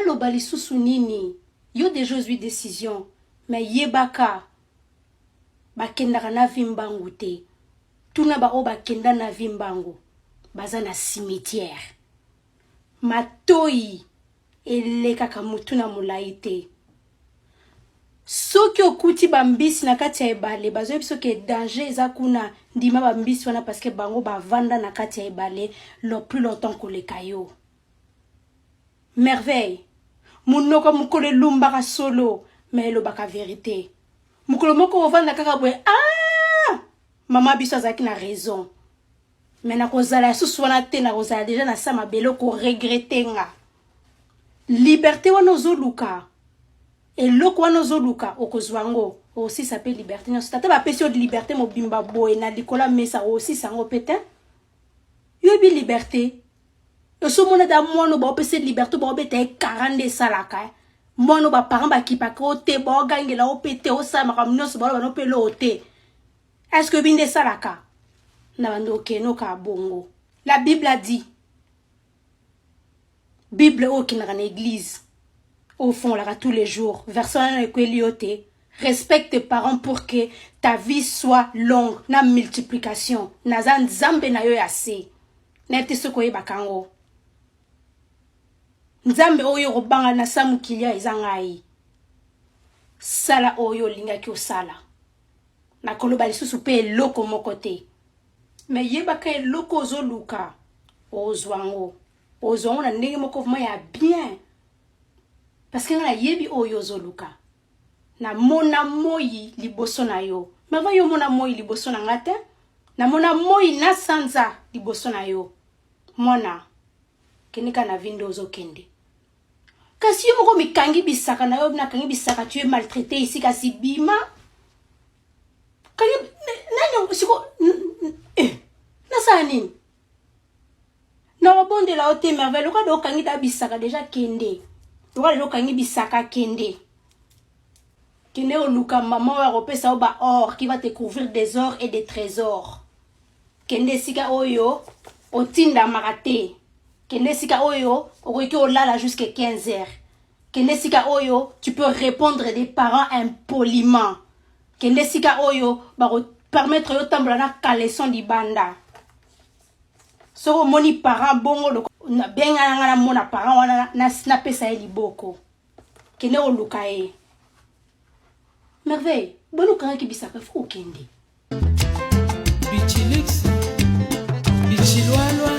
Naloba lisusu nini? Yo deja ozwi decision, mais yebaka bakendaka na vie mbangu te. Tuna ba oyo bakenda na vie mbangu, baza na cimetière. Matoyi elekaka mutu na molayi te. Soki okuti bambisi na kati ya ebale, bazoyebi soki danger eza kuna, ndima bambisi wana parce que bango bavanda na kati ya ebale le plus longtemps koleka yo. Merveille, monoko mokolo elumbaka solo, mais elobaka verite. Mokolo moko ovanda kaka boye, ah! Mama biso azalaki na raison. Mais nakozala susu wana te, nakozala deja na sa mabele, okoregrete nga. Liberté wana ozoluka, eloko wana ozoluka, okozwa yango, osisa pe liberté nyonso. Tata bapesi yo liberté mobimba boye na likolo ya mesa, osisa yango pe te. Yoyebi liberté. Osomona da mwana baopesa liberté, baobeta ye 40 esalaka. Mwana ba parents bakipaka yo te, baogangela yo pe te, osala makambo nyonso, baloba no pe loo te. Est-ce que binde esalaka? Na bando okenoka bongo. La Bible a dit, Bible oyo okendaka na église, ofongolaka tous les jours, verset wana ekweli yo te. Respecte tes parents pour que ta vie soit longue, na multiplication. Naza nzambe na yo ya se. Na te soki oyebaka yango. Nzambe oyo okobanga na sa mokili ya eza ngai. Sala oyo olingaki osala. Nakoloba lisusu pe eloko moko te. Mais yebaka eloko ozoluka, ozwa yango. Ozwa yango na ndenge moko vraiment ya bien. Parce que nga nayebi oyo ozoluka. Namona moi liboso na yo. Mais avant yo mona moi liboso na nga te. Namona moi na sanza liboso na yo. Mwana, kende ka na vie nde ozokende. Kasi yo moko mikangi bisaka na yo, nakangi bisaka, tu es maltraité ici, kasi bima. Kangi, nani, siko, nasala nini? Nakobondela yo te, Merveille. Lokola okangi da bisaka deja kende. Lokola deja okangi bisaka kende. Kende oluka mama oyo akopesa yo ba or qui va te couvrir des ors et des trésors. Kende esika oyo otindamaka te. Kende esika oyo okoki olala jusqu'à 15 heures. Kende esika oyo tu peux répondre des parents impoliment. Kende esika oyo bako permettre yo tambola na caleçon libanda. Soki omoni parent bongo benga na nga namona parent wana napesa ye liboko. Kende oluka ye. Merveille, boni okangaki bisaka, faut okende. Bichilux, bichilwalwa.